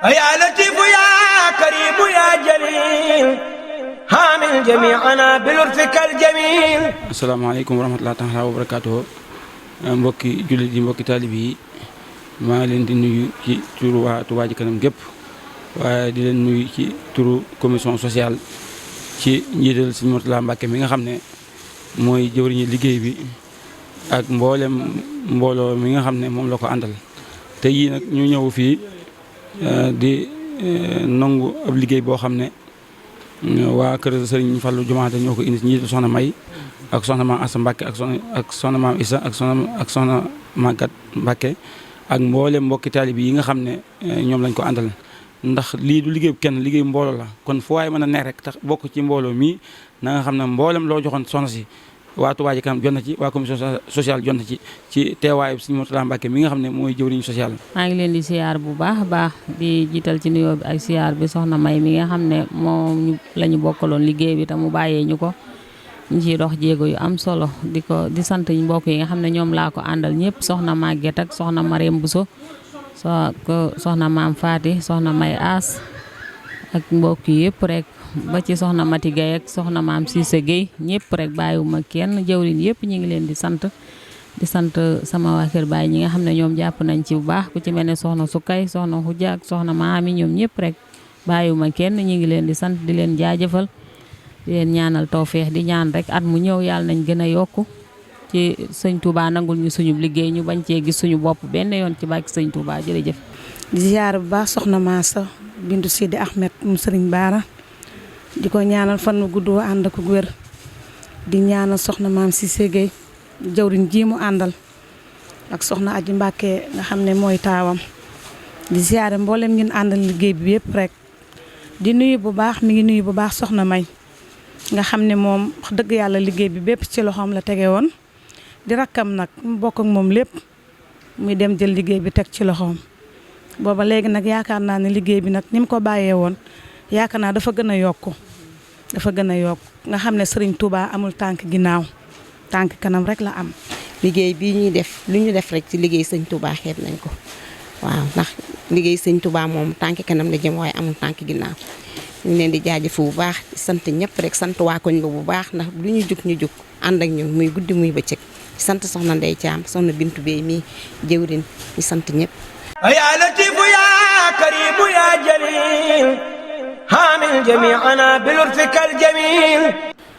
يا لطيف يا كريم يا جليل حامل جميعنا بلطفك الجميل. asalaamaaleykum wa rahmatulah taala wa barakaatuh. Mbokki jullit yi mbokki taalib yi maa leen di nuyu ci turu waa Touba Ca Kanam gépp waaye di leen nuyu ci turu commission sociale ci njiital Sëñ Mourtala Mbàkke mi nga xam ne mooy jëwriñu liggéey bi ak mbooloo mi nga xam ne moom la ko àndal te yii nag ñu ñëw fii di nangu ab liggéey boo xam ne waa kër Sëriñ Fallu Jumaate ñoo ko indi ci njiital soxna May ak soxna maam Assa Mbàkke ak soxna maam Issa ak soxna Magat Mbàkke ak mboolem mbokki taalib yi nga xam ne ñoom lañ ko àndal ndax lii du liggéey kenn liggéey mbooloo la kon fu waay mën a ne rek tax bokk ci mbooloo mii na nga xam ne mboolem loo joxoon soxna si waa Touba Ca Kanam jot na ci waa commission sociale jot na ci teewaayu Sëñ Mourtala Mbàkke mi nga xam ne mooy jëwriñu social. maa ngi leen di siyaar bu baax a baax di jiital ci nuyoo bi ak siyaar bi soxna May mi nga xam ne moom la ñu bokkaloon liggéey bi te mu bàyyee ñu ko ñu ciy dox jéego yu am solo di sant mbokk yi nga xam ne ñoom laa ko àndal ñëpp soxna Maguette ak soxna Mariam Bousso soxna Maam Faati soxna May As ak mbokk yi yëpp rek ba ci soxna Mati Gaye ak soxna Maam Cissé Gueye ñëpp rek bàyyiwuma kenn jëwriñ yëpp ñu ngi leen di sant sama waa kër baay ñi nga xam ne ñoom jàpp nañ ci bu baax ku ci mel ne soxna Sukay soxna Xuja ak soxna Maami ñoom ñëpp rek bàyyiwuma kenn ñu ngi leen di sant di leen jaajëfal di leen ñaanal tawfeex di ñaan rek at mu ñëw yàlla nañ gën a yokku ci sëñ Touba nangul ñu suñu liggéey ñu bañ cee gis suñu bopp benn yoon ci bàkki sëñ Touba jërëjëf. di ziar bu baax soxna Maasa bintu Sidi Ahmed mu sëriñ Baara di ko ñaanal fan wu gudd wa ànd ak wér di ñaanal soxna Maam Cissé Gueye jawriñ ji mu àndal ak soxna Aji Mbàkke nga xam ne mooy taawam di ziare mboolem ngeen àndal liggéey bi yëpp rek di nuyu bu baax mi ngi nuyu bu baax soxna May nga xam ne moom wax dëgg yàlla liggéey bi bépp ci loxoom la tege woon di rakkam nag mu bokk ak moom lépp muy dem jël liggéey bi teg ci loxoom booba léegi nag yaakaar naa ne liggéey bi nag ni mu ko bàyyee woon yaakaar naa dafa gën a yokku nga xam ne Serigne Touba amul tànk ginnaaw tànk kanam rek la am. liggéey bii ñuy def lu ñu def rek ci liggéey sëñ Touba xeeb nañ ko waaw ndax liggéey sëñ Touba moom tànk kanam la jëm waaye amul tànk ginnaaw ñu leen di jaajëfu bu baax sant ñëpp rek sant waa koñ ba bu baax ndax lu ñu jug ànd ak ñun muy guddi muy bëccëg sant soxna Ndey Caam soxna Bintu Bey mii jëwrin ñu sant ñëpp. يا لطيف يا كريم يا جليل حامل جميعنا بلطفك الجميل.